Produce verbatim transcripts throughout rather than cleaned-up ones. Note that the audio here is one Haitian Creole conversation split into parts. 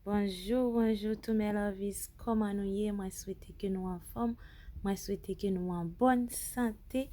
Bonjou, bonjou tou mes lovies, kòman nou ye? Mwen swete ke nou anfòm, mwen swete ke nou an bòn sante.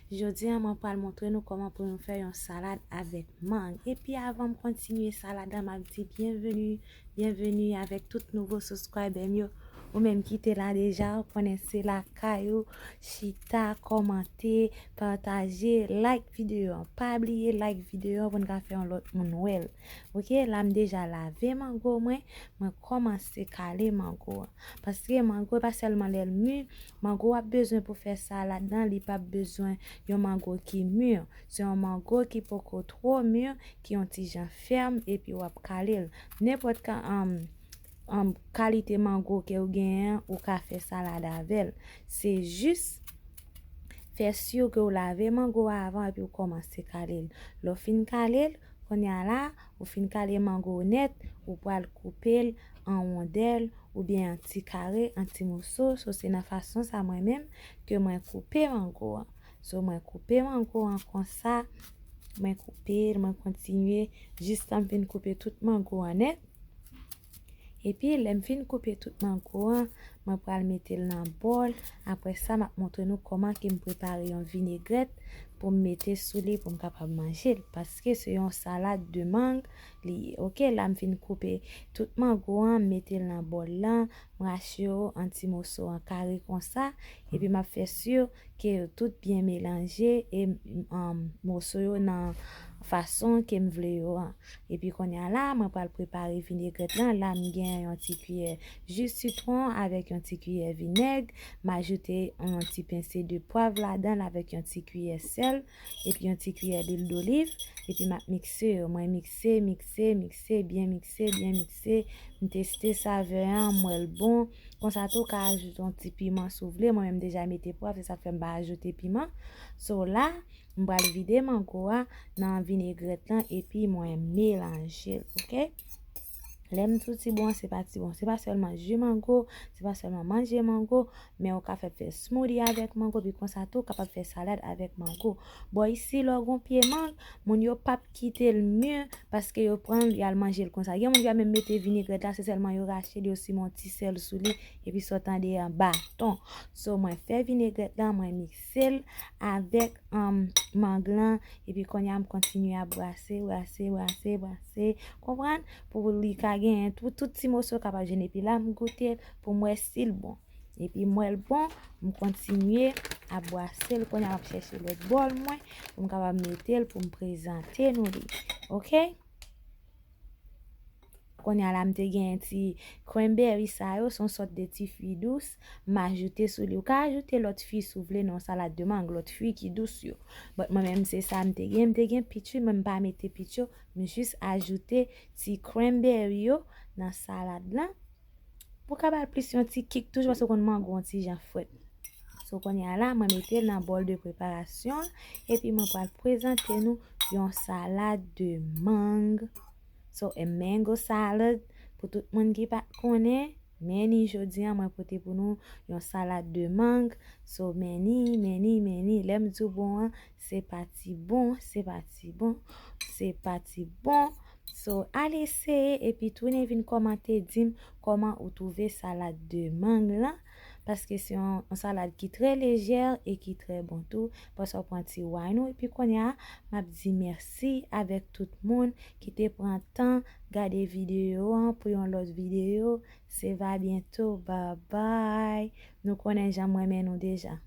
Jodi a mwen pral montre nou kòman pou nou fè yon salad avèk mang. Epi avan m kontinye salad la, m ap di byenveni, byenveni avèk tout nouvo subscriber m yo. Ou menm ki te la deja, ou konnen se lakay ou, chita, kòmante, pataje, like videyo an. Pa bliye like videyo an pou n ka fè yon lòt moun wè l. Oke, la m deja lave mango mwen, mwen kòmanse kale mango an. Paske mango pa sèlman lè l mi, mango w ap bezwen pou fè salad lan, li p ap bezwen yon mango ki mi. Se yon mango ki poko twò mi, ki yon ti jan fèm, epi w ap kale l. Nenpòt ka, um, um, kalite mango ke w genyen, ou ka fè salad avè l. Se jis fè si ke w lave mango a avan epi w kòmanse kale l. Lè w fin kale l, kounye a la, ou fin kale mango w nèt, ou pral koupe l an wondèl oubyen an ti kare, an ti moso. So, se nan fason sa mwen menm ke mwen koupe mango an. So, mwen koupe mango an konsa, mwen koupe l, mwen kontinye jistan m fin koupe tout mango an nèt. Epi, lè m fin koupe tout mango an, mwen pral mete l nan bòl. Apre sa, m ap montre nou kòman ke m prepare yon vinegrèt pou m mete sou li pou m kapab manje l. Paske se yon salad de mang li ye. Oke, la m fin koupe tout mango an, m mete l nan bòl lan, m rache yo an ti moso an kare konsa. Epi, m ap fè si ke yo tout byen melanje e, um, moso yo nan fason ke m vle yo an. Epi kounye a la, mwen pral prepare vinegrèt lan. La, m gen yon ti kiyè ji sitwon avèk yon ti kiyè vinèg. M ajoute yon ti pense de pwav ladan l avèk yon ti kiyè sèl epi yon ti kiyè lwil doliv. Epi m ap mikse yo. Mwen mikse, mikse, mikse, byen mikse, byen mikse. M teste savè an, m wè l bon. Konsa tou, w ka ajoute yon ti piman si w vle. Mwen menm deja mete pwav, se sa k fè m pa ajoute piman. So la, m pral vide mango a nan vinegrèt lan epi mwen melanje l, oke? Lè m di w ti bon, se pa ti bon. Se pa sèlman ji mango, se pa sèlman manje mango, men ou ka fè fè smoothie avèk mango, epi konsa tou, ou kapab fè salad avèk mango. Bò isi, lè w gon pye mang, moun yo p ap kite l mi, paske yo pran l, y al manje l konsa. Gen moun ki pa menm mete vinegrèt la, se sèlman yo rache l, yo simen yon ti sèl sou li, epi sa w tande an baton. So, mwen fè vinegrèt lan, mwen mikse l avèk, um, mang lan, epi kounye a m kontinye ap brase, brase, brase, brase, konprann? Pou li ka genyen tout, tout ti moso kapab jwenn. Epi la, m goute l pou m wè si l bon. Epi m wè l bon, m kontinye ap brase l. Kounye a, m ap chèche lòt bòl mwen pou m kapab mete l pou m prezante nou li. Oke? Kounye a la, m te gen ti cranberry sa yo, se yon sòt de ti fwi dous. M ajoute sou li. Ou ka ajoute lòt fwi si w vle nan yon salad de mang, lòt fwi ki dous yo. But mwen menm, se sa m te gen. M te gen peach wi, men m pa mete peach yo. M jis ajoute ti cranberry yo nan salad lan. Pou ka ba l plis yon ti kik toujou, paske w konn mango yon ti jan frèt. So, kounye a la, mwen mete l nan bòl de preparasyon, epi mwen pral prezante nou yon salad de mang. So, a mango salad, pou tout moun ki pa t konnen, men ni jodi a, mwen pote pou nou yon salad de mang. So, men ni, men ni, men ni, lè m di w bon an, se pa ti bon, se pa ti bon, se pa ti bon. So, al eseye epi tounen vin kòmante di m kòman ou twouve salad de mang lan, paske se yon, yon salad ki trè lejè e ki trè bon tou, paske w pran ti wine ou. Epi kounye a, m ap di mèsi avèk tout moun ki te pran tan gade videyo an. Pou yon lòt videyo, se va byento, babay. Nou konnen jan m renmen nou deja.